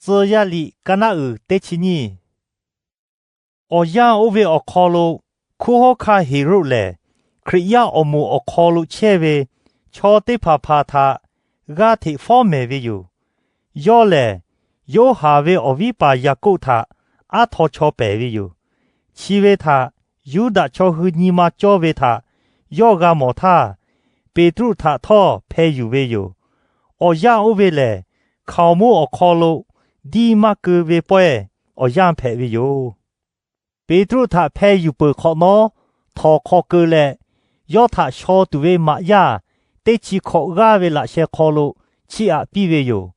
Tcuh yaˇ liꞈ ka naˆ uiˍ teˇ chi nyiˇ. Awˬ yanˇ oˇ ve awˬ hk'aw lo, hkunˉ hawˉ hkanˇ Heˍroˆ lehˬ, Hkriꞈ yaˇ awˬ moˍ awˬ hk'aw lo chehˇ ve chaw teˇ hpaˍ hpaˍ htaꞈ g'aˇ hteꞈ fawˉ mehˍ ve yoˬ. Yawˇ lehˬ, Yoˇhanˬ ve awˬ viˉ paˍ Yaˍkoˆ htaꞈ aˉ htaw chaw pehˍ ve yoˬ. Chi ve htaꞈ Yuˇdaꞈ chaw hui nyi ma cawˇ ve htaꞈ yawˇ g'a mawˬ htaˇ, Peˍtruˆ htaꞈ htawˇ hpeh yuˬ ve yoˬ. Awˬ yanˇ oˇ ve lehˬ, hkaoˍmonˇ awˬ hk'aw lo diˇ maˇ keu ve pawehˇ awˬ yanˇ hpehꞈ ve yoˬ. Peˍtruˆ htaꞈ hpeh yuˬ peuˬ hk'awꞈ nawˉ, htawnˍ hk'aw keu leh, yawˇ htaꞈ shaw tuˬ ve maꞈ yaˇ teˇ chi hkawꞈ g'aˇ ve laꞈ sheh hk'aw lo chiˇ aꞈ piˇ ve yoˬ.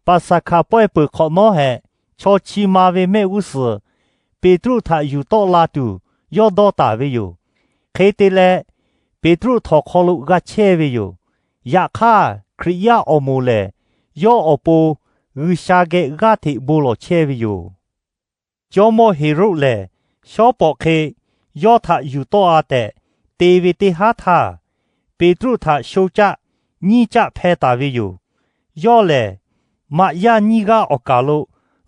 Paˍsaˍhkaˍ pawehˇ peuˬ hk'awꞈ nawˉ hehꞈ, chaw chi ma ve mehˆ g'uˇ suhˍ Peˍtruˆ htaꞈ yuˬ tawˆ la tuˬ yawˇ dawˇ taˍ ve yoˬ. Hk'e te leh, Peˍtruˆ htawnˍ hk'aw lo g'a chehˇ ve yoˬ. Yaꞈ hk'aˇ, Hkriꞈ yaˇ awˬ moˍ lehˬ, yawˇ awˬ pon G'uiˬsha geh g'aˇ hteꞈ bon lawˬ chehˇ ve yoˬ. Jawˇmawˇ Heˍroˆ lehˬ, shawˉ pawˍ hk'e yawˇ htaꞈ yuˬ tawˆ-a tehꞈ te ve teˇ haˉ htaˇ, Peˍtruˆ htaꞈ sho caˆ nyiˇ caˆ hpeh taˍ ve yoˬ. Yawˇ lehˬ, maꞈ yaˇ nyiˇ g'aˇ awˬ kaˬ lo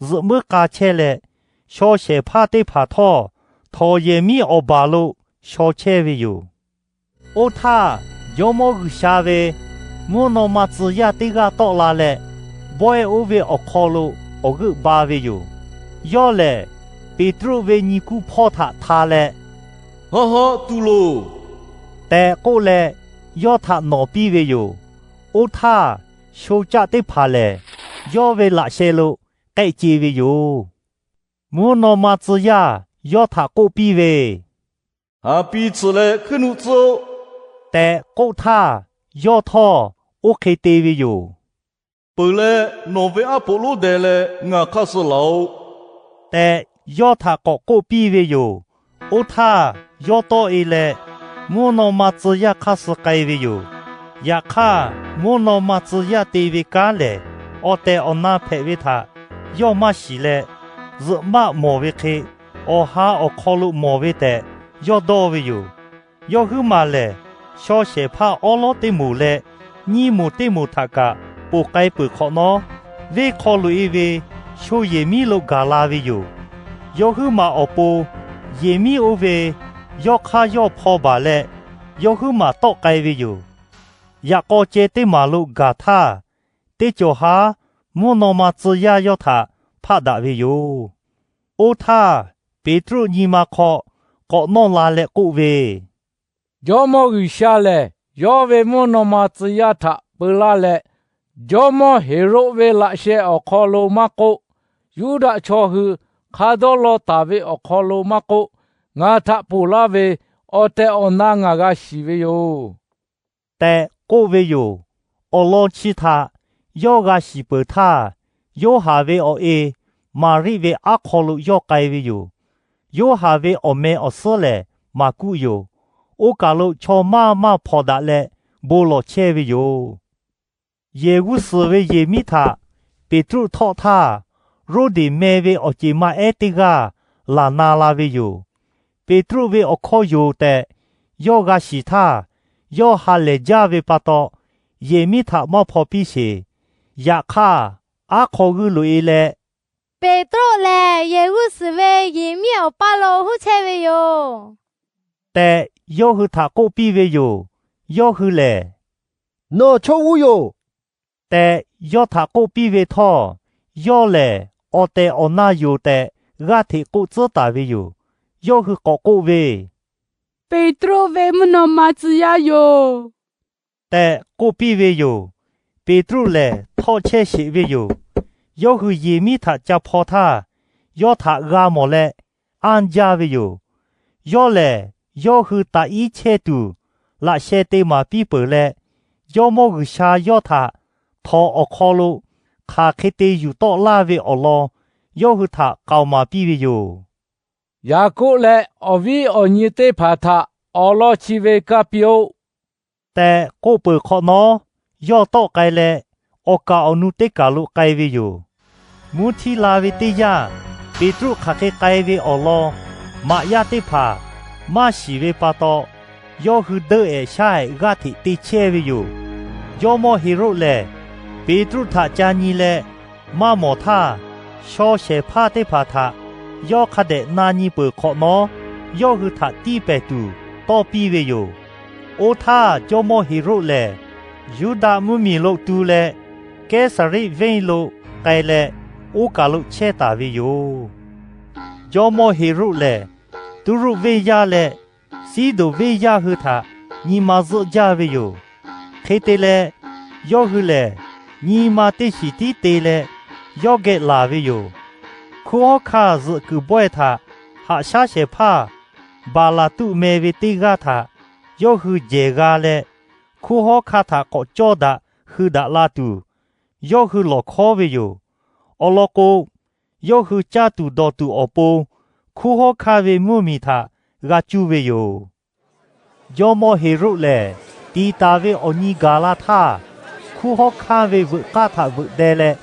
zuhꞈ muiˉ k'a chehˇ leh, shaw shehˍ hpaˇ teˇ hpaˍ htawˇ htawnˍ yehˬ miˉ awˬ baˬ lo shaw chehˇ ve yoˬ. Oˇ htaˇ, Jawˇmawˇ G'uiˬsha ve mvuhˇ naw ma tcuh yaˇ teˇ g'aˇ tawˆ la leh, bawehˇ oˇ ve awˬ hk'aw lo awˬ g'euˆ ba ve yoˬ. Yawˇ lehˬ, Peˍtruˆ ve nyi kuˇ hpawˇ htaꞈ hta leh, Haˆ haˆ tu loˬ, tehꞈ k'oˆ leh, yawˇ htaꞈ nawˍ piˇ ve yoˬ. Oˇ htaˇ, sho caˆ teˇ hpaˍ lehˬ, yawˇ ve laꞈ sheh lo k'ehˆ ce ve yoˬ. Mvuhˇ naw ma tcuh yaˇ yawˇ htaꞈ k'oˆ piˇ ve, Haˍ piˇ tsuhꞈ leh hkuiˉ nuˆ tcuhˉ-oˆ, tehꞈ k'oˆ htaˇ, yawˇ htawˇ oˇ hk'e te ve yoˬ. Peuˬ leh, nawˬ ve aˉ poꞈ lonˉ deh leh ngaˬ hk'aˇ suh laˬ-oꞈ, tehꞈ yawˇ htaꞈ k'awꞈ k'oˆ piˇ ve yoˬ. Oˇ htaˇ, yawˇ tawˆ-e leh mvuhˇ naw ma tcuh yaˇ hk'aˇ suh k'ai ve yoˬ. Yaꞈ hk'aˇ, mvuhˇ naw ma tcuh yaˇ te ve kanˉ lehˬ, awˬ tehˬ awˬ na hpehꞈ ve htaꞈ yawˇ maˇ shiˍ leh, zuhꞈ maˆ mawˬ ve hk'e, awˬ ha awˬ hk'aw lo mawˬ ve tehꞈ yawˇ dawˇ ve yoˬ. Yawˇ huiˉ maˬ lehˬ, shaw shehˍ hpaˇ awˉ lawˉ teˇ moˍ leh nyiˇ moˍ teˇ moˍ htaꞈ kaꞈ ponˬ k'ai peuˬ hk'awꞈ nawˉ, venˇ hk'aw loꞈ-e ve sho yehˬ miˉ lo gaˬ la ve yoˬ. Yawˇ huiˉ maˬ awˬ pon yehˬ miˉ oˇ ve yawˇ hk'aˇ yawˇ hpaw baˬ leh, yawˇ huiˉ maˬ tawˆ k'ai ve yoˬ. Yaꞈ k'aw ceh teˇ maˬ lo gaˬ htaˇ, teˇ cawˬ haˉ mvuhˇ naw ma tcuh yaˇ yawˇ htaꞈ hpaˆ daꞈ ve yoˬ. Oˇ htaˇ, Peˍtruˆ nyi ma hk'aw k'awꞈ nawˇ la leh k'oˆ ve, Jawˇmawˇ G'uiˬsha lehˬ, yawˇ ve mvuhˇ naw ma tcuh yaˇ htaꞈ peu laˇ leh, jawˇmawˇ Heˍroˆ ve laꞈ sheh awˬ hk'aw lo maˇ k'oˆ, Yuˇdaꞈ chaw hui hk'a dawˇ law taˍ ve awˬ hk'aw lo maˇ k'oˆ, ngaˬ htaꞈ ponˬ laˇ ve awˬ tehˬ awˬ na ngaˬ g'a shiˍ ve yoˬ, tehꞈ k'oˆ ve yoˬ. Awˬ lawn chi htaꞈ yawˇ g'a shiˍ peuˬ htaˇ, Yoˇhanˬ ve awˬ e Maˍriˆ ve aˉ hk'aw lo yawˇ k'ai ve yoˬ. Yoˇhanˬ ve awˬ meh awˬ suhˉ lehˬ Maˍkuˆ yoˬ. Oˇ kaˬ lo chaw maˇ maˇ hpawnˬ daꞈ leh bon lawˬ chehˇ ve yoˬ. Yehˬ g'uˇ suhˍ ve yehˬ miˉ htaꞈ Peˍtruˆ htawˆ htaˇ, Roˉdeˍ meh ve awˬ ceˬ ma ehˉ teˇ g'aˇ laˬ na la ve yoˬ. Peˍtruˆ ve awˬ hkawˇ yoˬ tehꞈ yawˇ g'a shiˍ htaˇ, yawˇ ha lehˬ jaˇ ve pa taw, yehˬ miˉ htaꞈ maˇ hpaw piˇ sheˍ. Yaꞈ hk'aˇ, aˉ hk'aw g'uiˇ loꞈ-e leh, Peˍtruˆ lehˬ yehˬ g'uˇ suhˍ ve yehˬ miˉ awˬ paˇ lo huˉ chehˇ ve yoˬ, tehꞈ yawˇ hui htaꞈ k'oˆ piˇ ve yoˬ. Yawˇ hui lehˬ, Nawˬ chaw g'uˇ yoˬ, tehꞈ yawˇ htaꞈ k'oˆ piˇ ve htawˇ, yawˇ lehˬ awˬ tehˬ awˬ na yoˬ tehꞈ g'aˇ hteꞈ k'oˆ tcuhˉ taˍ ve yoˬ. Yawˇ hui k'awꞈ k'oˆ ve, Peˍtruˆ ve mvuhˇ naw ma tcuh yaˇ yoˬ, tehꞈ k'oˆ piˇ ve yoˬ. Peˍtruˆ lehˬ htawˇ chehˇ sheˍ ve yoˬ. Yawˇ hui yehˬ miˉ htaꞈ ca hpaw htaˇ, yawˇ htaꞈ g'a mawˬ leh anˇ jaˇ ve yoˬ. Yawˇ lehˬ, yawˇ hui taꞈ iˉ chehˇ tuˬ laꞈ sheh te maˍ piˇ peuˬ leh, Jawˇmawˇ G'uiˬsha yawˇ htaꞈ htawnˍ awˬ hk'aw lo hk'aˬ hk'e te yuˬ tawˆ laˇ ve awˬ lawn yawˇ hui htaꞈ k'aoˍ maˍ piˇ ve yoˬ. Yaˍkoˆ leh awˬ viˉ awˬ nyi teˇ hpaˍ htaꞈ awˬ lawn chi ve kaˇ piˇ-oˆ, tehꞈ k'oˆ peuˬ hk'awꞈ nawˉ, yawˇ tawˆ k'ai leh awˬ kaˍ awˬ nu teˇ kaˬ lo k'ai ve yoˬ. Mvuhˇ htiˇ la ve teˇ yanˇ, Peˍtruˆ hk'aˬ hk'e k'ai ve awˬ lawn maꞈ yaˇ teˇ hpaˍ maˇ shiˍ ve pa taw, yawˇ hui deuˆ ehˍ shaˉ ehˍ g'aˇ hteꞈ te chehˇ ve yoˬ. Jawˇmawˇ Heˍroˆ lehˬ, Peˍtruˆ htaꞈ ca nyi leh maˇ mawˬ htaˇ, shaw shehˍ hpaˇ teˇ hpaˍ htaꞈ yawˇ hk'a dehꞈ na nyi peuˬ hk'awꞈ nawˉ, yawˇ hui htaꞈ tiˇ pehˍ tuˬ tawˇ piˇ ve yoˬ. Oˇ htaˇ, jawˇmawˇ Heˍroˆ lehˬ Yuˇdaꞈ mvuhˇmiˬ lo tu leh, Keˇsaˍriˆ venˇ lo k'ai leh, oˇ kaˬ lo chehˇ taˍ ve yoˬ. Jawˇmawˇ Heˍroˆ lehˬ, Tuˇruˆ venˇ yaˇ leh Siˉdonˍ venˇ yaˇ hui htaꞈ nyi ma zuhˆ jaˇ ve yoˬ. Hk'e te leh, yawˇ hui lehˬ nyi ma teˇ shiˍ tiˉ te leh yawˇ geh laˬ ve yoˬ. Hkunˉ hawˉ hkanˇ zuhꞈ kuiˬ bawehˇ htaꞈ haꞈ shaˉ shehˍ hpaˇ Baˍlaˍtuˆ meh ve teˇ g'aˇ htaꞈ yawˇ hui jehˬ g'a leh, hkunˉ hawˉ hkanˇ htaꞈ k'awꞈ cawˇ daꞈ hui daꞈ la tuˬ, yawˇ hui lawˬ hkawˉ ve yoˬ. Awˬ lawn k'o, yawˇ hui caˇ tuˬ dawˬ tuˬ awˬ pon hkunˉ hawˉ hkanˇ ve mvuhˇmiˬ htaꞈ g'a cuˇ ve yoˬ. Jawˇmawˇ Heˍroˆ lehˬ, tiˍ taˍ ve awˬ nyi gaˬ la htaˇ, hkunˉ hawˉ hkanˇ ve veuꞈ k'aˇ htaꞈ veuꞈ deh leh,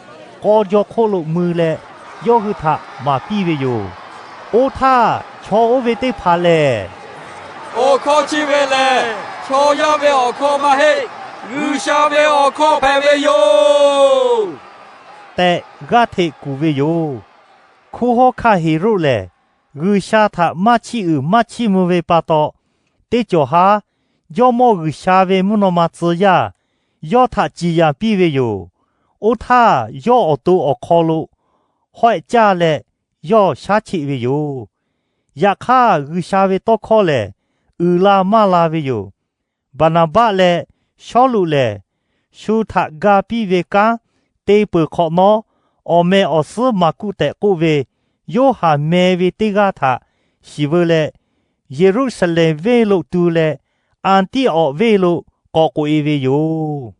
k'aw jaw hk'oˆ lo mui leh, yawˇ hui htaꞈ maˍ piˇ ve yoˬ. Oˇ htaˇ, chaw oˇ ve teˇ hpaˍ lehˬ, Awˬ hkawˇ chi ve lehˬ, chaw yaˇ ve awˬ hkawˇ maˇ heˆ, G'uiˬsha ve awˬ hkawˇ hpehꞈ ve yoˬ tehꞈ g'aˇ hteꞈ kuˬ ve yoˬ. Hkunˉ hawˉ hkanˇ Heˍroˆ lehˬ, G'uiˬsha htaꞈ maˇ chiˇ uiˍ maˇ chiˇ mvuh ve pa taw, teˇ cawˬ haˉ Jawˇmawˇ G'uiˬsha ve mvuhˇ naw ma tcuh yaˇ yawˇ htaꞈ ciˍ yanˍ piˇ ve yoˬ. Oˇ htaˇ, yawˇ awˬ to awˬ hk'aw lo hawehˆ caˇ leh yawˇ shaˉ cheˆ ve yoˬ. Yaꞈ hk'aˇ, G'uiˬsha ve tawˇ hkawˇ lehˬ, uiˍ la maˇ la ve yoˬ. Baˍnaˍbaˆ leh Sawˉluꞈ lehˬ, shu htaꞈ ga piˇ ve kanˉ te peuˬ hk'awꞈ nawˉ, awˬ meh awˬ suhˉ Maˍkuˆ tehꞈ k'oˆ ve Yoˇhanˬ meh ve teˇ g'aˇ htaꞈ shiˍ veu leh, Yeˍruˆsaˍlehnˍ venˇ lo tu leh Anˍtiˆawˍ venˇ lo k'awꞈ k'oꞈ-e ve yoˬ.